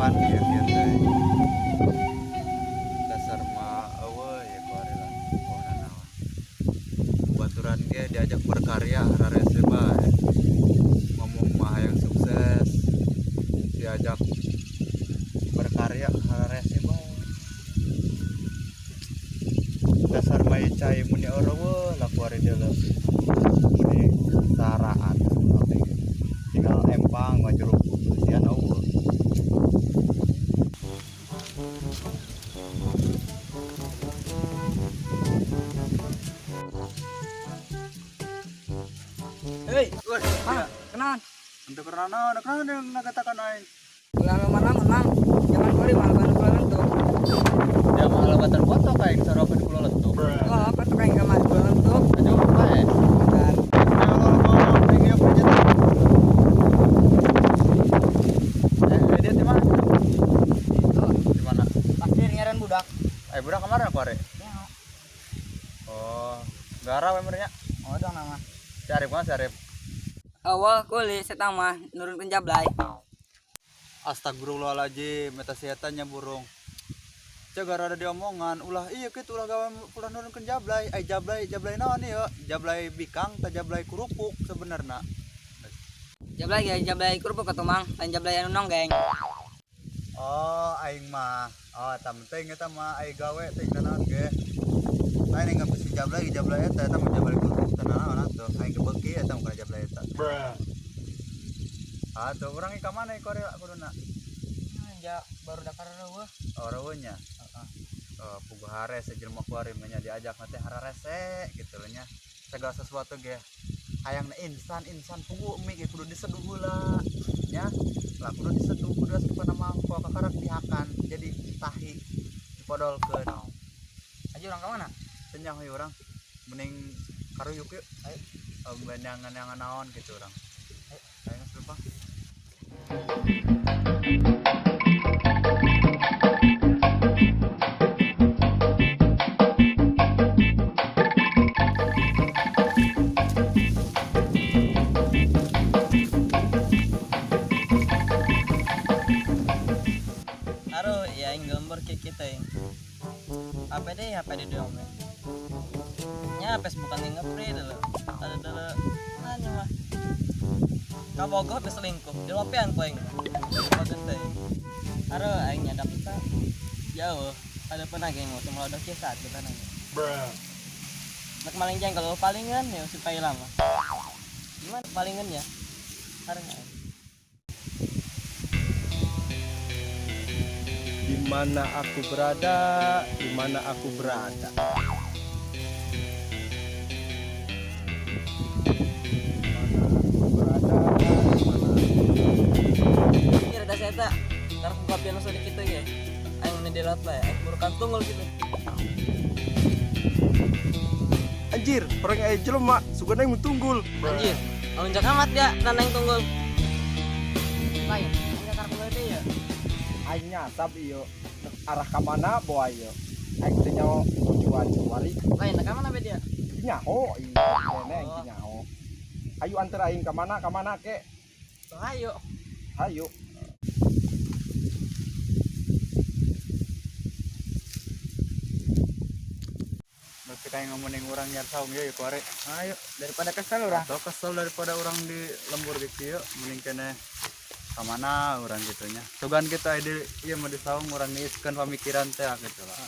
Kapan ieu kieu teh? Dasar mah eueuh ieu kuari lah. Oh nanaon. Baturan ge diajak berkarya hararese bae. Ngomong mah hayang sukses. Diajak berkarya hararese bae. Dasar mah ieu cai muni eueuh lah kuari deuleu. Muni saraan oke. Tinggal empang mah jeruk bersihan eueuh. Hei, Wah, Mang, iya. kenalan. Untuk karena naon, kenalan yang ngatakan aing. Ulah lama-lama, Mang. Jangan kori mah baru kula lentuk. Ya malah batar foto kayak sarapan kula lentuk. Oh, apa tuh kayak kamar kula lentuk? Aja bae. Bentar. Ayo lo lo aing ieu kerja. Dia di mana? Itu Di mana? pasti ngaran budak. Budak kemarin aku are. Ya. Oh, gara we merenya. Oh, dong nama. Si Arif mana si Arif? Awal kuli setang mah nurunkeun jablay. Astagfirullahaladzim, meta setannya burung. Cek gara ada diomongan, ulah iya kitu ulah gawe ulah nurunkeun jablay. Ai jablay, jablay naon ieu? Jablay bikang tah jablay kerupuk sebenarna. Jablay ge jablay kerupuk atuh Mang, lain jablay anu nonggeng. Oh, aing mah. Oh, eta penting eta mah ai gawe teh naon ge. Lain yang besi jablay, jablay eta eta mah jablay kerupuk teh naon atuh. Aing kebeuki eta mah kana jablay eta. Ah, tuh urang ka mana ieu kuduna? Ja baru dakar eueuh. Oh, reueuh nya. Heeh. Oh, puguh harese jelema kuari mah nya diajak mah teh hararese gitu nya. Segala sesuatu ge hayangna instan instan puguh mie ge kudu diseduh heula nya. Lah kudu diseduh kudu asup kana mangkok kakarak dihakan jadi tahi dipodolkeun. Aja urang ka mana? Teu nyaho ieu urang. Mending karuyuk yuk. Ayo. Benangan-nangan naon gitu urang. Ayo. Ayo geus lupa. Aduh, ya aing gambar kayak kita ya. HP deh, HP di dong. Nya HP bukan yang ngepre dulu. Ada dulu. Nanya mah. Kabogoh HP selingkuh. Dilopean ku aing. Bagus teh. Aduh, aing nyadap kita. Jauh. Ada pernah geng mau semua udah kisah kita nanya. Nak maling jengkol kalau palingan ya supaya lama. Gimana palingan ya? Aduh, aing. Di mana aku berada, di mana aku berada. Di mana aku berada, di mana aku berada. Kira dah saya tak. Ntar buka piano sedikit ya. Aing ini delot lah ya. Aing burukan tunggul gitu. Anjir, orang aya jelema, sugan aing mun tunggul. Anjir, lonjak amat ya, tanah yang tunggul. Lain, aing kakar kulo teh ya. Aing nyasap ieu. Arah ka mana boa ieu? Aing teh nyaho tujuan wari. Lain, ka mana be dia? Nyaho ieu, kene aing teh nyaho. Ayo anter aing ka mana, ka mana ke? Tuh, ayo. Ayo. Berarti kayak ngomongin orang nyar saung ya kuare. Ayo, daripada kesel urang. Atau kesel daripada orang di lembur gitu yuk, mending kene ka mana urang gitunya. Sugan kita ide ieu mah di saung urang ngiiskeun pamikiran teh gitu lah.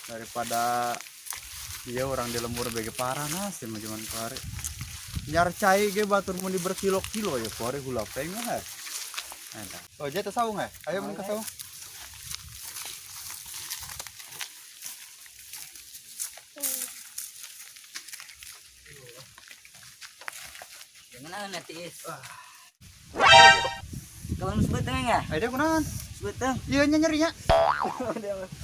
Daripada ieu urang di lembur bege parah nah sih mah zaman kuare. Nyar cai ge batur mun di berkilo-kilo ya kuare gula teh mah. Eta. Oh, jatuh saung eh. Ayo mun ka saung. Jangan nanti is. Kawan sebeteng ya? Ayo dia kunaon? Sebeteng. Iya nya nyerinya.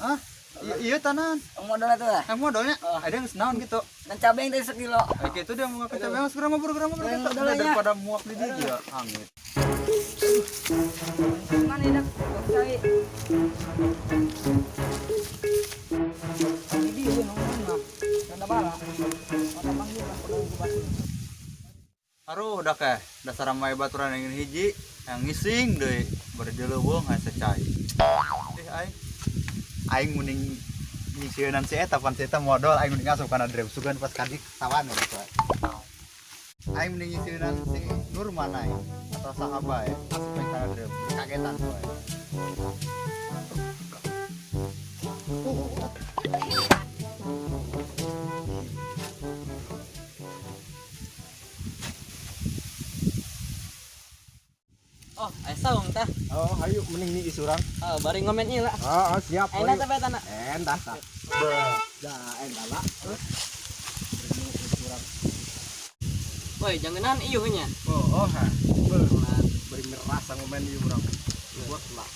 Ah, iya iya tanan. Modalnya tuh lah. Eh modalnya. Oh. Ada yang naon gitu. Dan cabai yang tadi sekilo. Kayak gitu dia mau ke cabai mas geura mah buru geura mah buru Yang gitu. modalnya. Daripada muak di dia angit. Mana ini dak? Cai. Ini dia nongkrong mah. Tanda bala. Mata panggil lah kudu kubas. Aduh, udah keh. Dasar ramai baturan yang hiji. Yang ngising deui bari dileuweung hese cai. Eh aing. Aing mending nyisieunan si eta pan si eta modal aing mending asup kana drem sugan pas kadik tawan gitu. Aing mending nyisieunan si Nurman aing atau saha bae asup kana drem kagetan bae. Oh, aya saung tah. Oh, hayu mending ni isurang. Oh, bari ngomen ieu lah. Oh, siap. Endah teh tanah. Endah tah. Dah, endah lah. Isurang. Woi, janganan ieu nya. Oh, ha. Bari ngerasa ngomen ieu urang. Buat lah.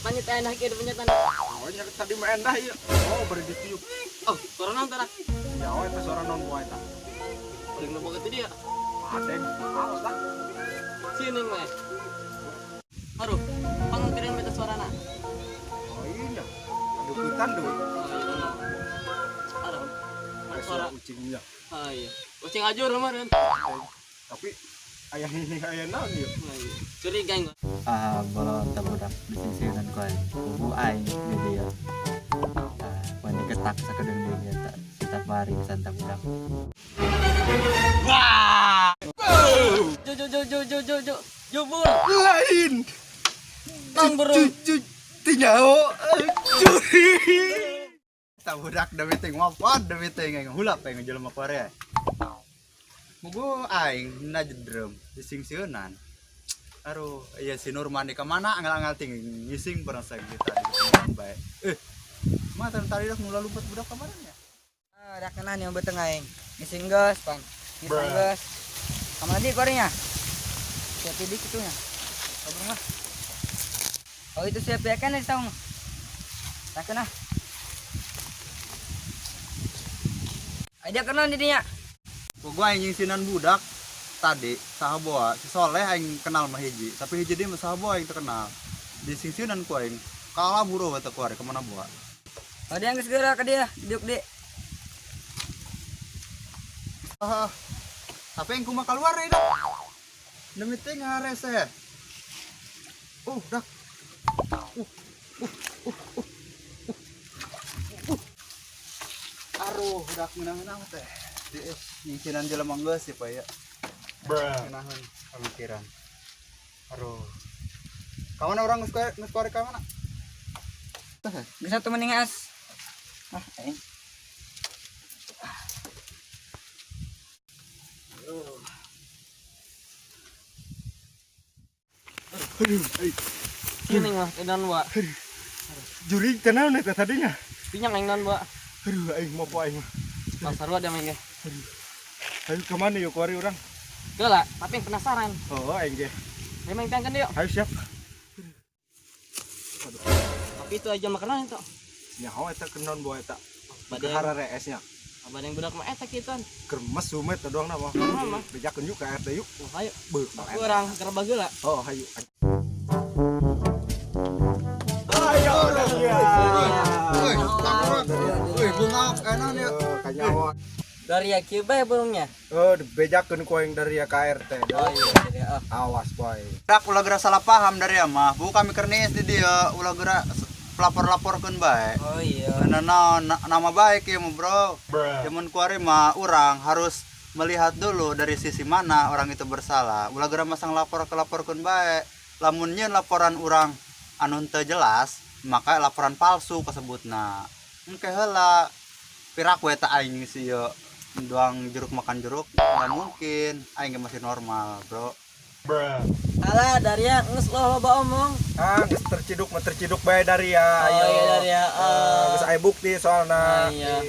Lanjut endah kieu punya tanah. Oh, nya tadi mah endah ieu. Oh, bari ditiup. Oh, suara naon tah? Ya, oh, eta suara naon poe eta. Paling loba kitu dia. Adeng, awas lah. Sini mah. Aduh, panggilan beta suarana. Oh iya, aduh kutan deui. Oh iya. Aduh. Suara ucingnya. Oh iya. Ucing ajur kemarin. Tapi ayah ini ayah naon ieu? Oh iya. Curiga aing. Ah, bolot teh budak disingsieunan ku aing. Kubu aing di dieu. Ah, wani ketak sakedeung deui eta. Sitap mari santap budak. Wah! Jo jo jo jo jo jo jo. Jubur. Lain. Tong burung. Tinjau curi. Tah budak demi teh ngopot demi teh aing hulap aing jelema Korea. Mugu aing na jedrem disingsieunan. Aduh, iya si Nurman di kemana anggal-anggal ting ngising pernah saya kita di bae. Eh, mah tadi dah mula lompat budak kemarin ya. Ah, dah kena nih beteng aing. Ngising geus, pan. Ngising geus. Kamana di korenya? Siap di kitu nya. Kabar mah. Oh itu siap ya kan di saung. Tak kena. Aja kena di dinya. Gua aing nyingsinan budak tadi saha boa si Soleh aing kenal mah hiji, tapi hiji dia mah saha boa aing terkenal. Disingsinan ku aing. Kalah buru bete ku ari kemana boa. Tadi yang segera ke dia, diuk di. Ah, tapi yang kumaha keluar ya dak. Demi teh ngarese. Oh, dak. Aduh, dak meunang-meunang teh. Di nyingsinan jelema geus sih, Pak ya. Ngeunaheun pamikiran. Aduh. Ka mana urang geus kuare ka mana? Geus atuh mending as. Ah, aing. Aduh, ai. Sini mah edan wa. Jurig teh naon eta tadinya? Pinyang aing naon wa. Aduh, aing mau po aing mah. Bang sarua dia main ge. Aduh. Ayo kemana yuk kuari urang? Geula, tapi yang penasaran. Oh, aing ge. Memang tangkan yuk. Ayo siap. Aduh. Tapi itu aja makanan itu. Nyaho eta kenon boa eta. Badan hararees nya. Abang yang budak mah eta kituan. Kermes sumet doang nama. Mah. Bejakeun yuk ka RT yuk. Oh, hayu. Beuh, urang keur bageula. Oh, hayu. Ayo urang ya. Woi, tangguh. Woi, bungak enak ya. Kanyawa. Dari ya kieu bae burungnya. Oh, dibejakeun ku aing dari ya ka RT. Oh iya, jadi ah. Awas boy. Dak ulah geura salah paham dari ya mah. Bu kami kernis di dia ulah geura lapor-laporkeun bae. Oh iya. Nah, nama baik ya bro. Zaman kuari mah urang harus melihat dulu dari sisi mana orang itu bersalah. Ulah geura masang lapor ke laporkeun bae. Lamun nyeun laporan urang anu teu jelas, maka laporan palsu kasebutna. Engke heula pirak we ta aing si ieu doang jeruk makan jeruk, nggak mungkin aing masih normal, bro. Alah, Daria geus loba omong. Ah, geus terciduk mah terciduk bae Daria. Oh iya Daria. Geus aya bukti soalna. Oh, iya.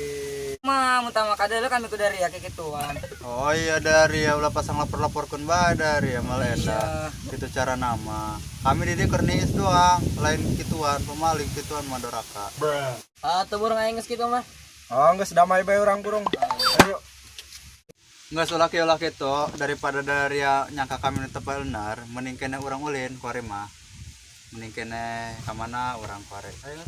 Mah mun tama kadeuleu kami ku Daria kayak gituan. Oh iya Daria ulah pasang lapor-laporkeun bae Daria malah eta. Iya. Itu cara nama. Kami di dieu keur niis doang, lain kituan, pemaling kituan mah doraka. Ah, tuh burung aing geus kitu mah. Oh, geus damai bae urang burung. Ayo. Nggak ulah kieu ulah kitu daripada Daria nyangka kami nu teu bener, mending kene urang ulin kuari mah. Mending kene ka mana urang kuari. Ayo.